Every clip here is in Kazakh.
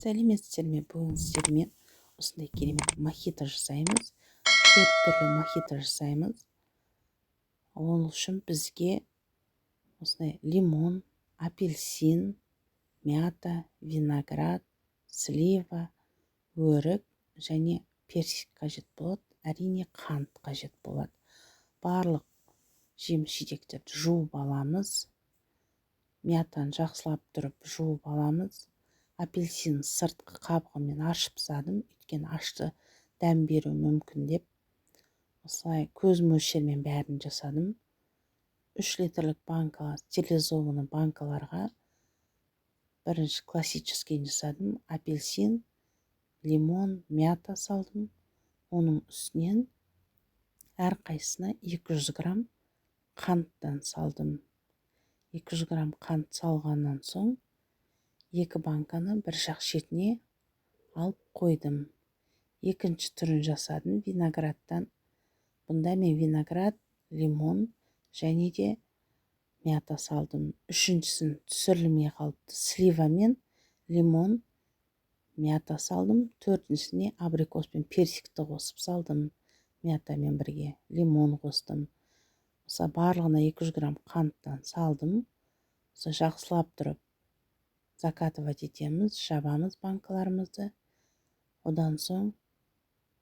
Сәлеметсіздер ме! Бүгін сіздермен осындай керемет мохито жасаймыз. Төрт түрлі мохито жасаймыз. Ол үшін бізге осындай лимон, апельсин, мята, виноград, слива, өрік және персик қажет болады. Әрине, қант қажет болады. Барлық жеміс жидектерді жуып аламыз. Мятаны жақсылап тұрып жуып аламыз. Апельсин сыртқы қабығымен аршып тастадым, өйткені ашты дәм беруі мүмкін деп. Осылай көз мөлшермен бәрін жасадым. 3 литрлік банка, стерилизованный банкаларға бірінші классический жасадым: апельсин, лимон, мята салдым. Оның үстінен әрқайсысына 200 грамм қанттан салдым. 200 грамм қант салғаннан соң, екі банканы бір жақ шетіне алып қойдым. Екінші түрін жасадым виноградтан. Бұнда мен виноград, лимон және де мята салдым. Үшіншісін түсірілмей қалыпты: слива мен лимон, мята салдым. Төртіншісіне абрикос пен персикті қосып салдым, мятамен бірге лимон қостым. Осы барлығына 200 грамм қанттан салдым. Осы жақсылап тұрып закатывать етеміз, жабамыз банкаларымызды. Одан соң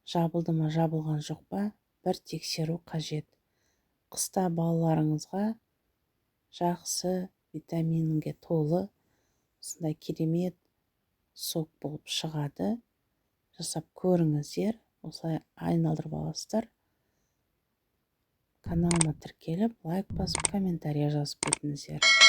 жабылды ма, жабылған жоқ па, бір тексеру қажет. Қыста балаларыңызға жақсы, витаминге толы осындай керемет сок болып шығады. Жасап көріңіздер. Осылай айналдырып аласыздар. Каналыма тіркеліп, лайк басып, комментарий жазып кетіңіздер.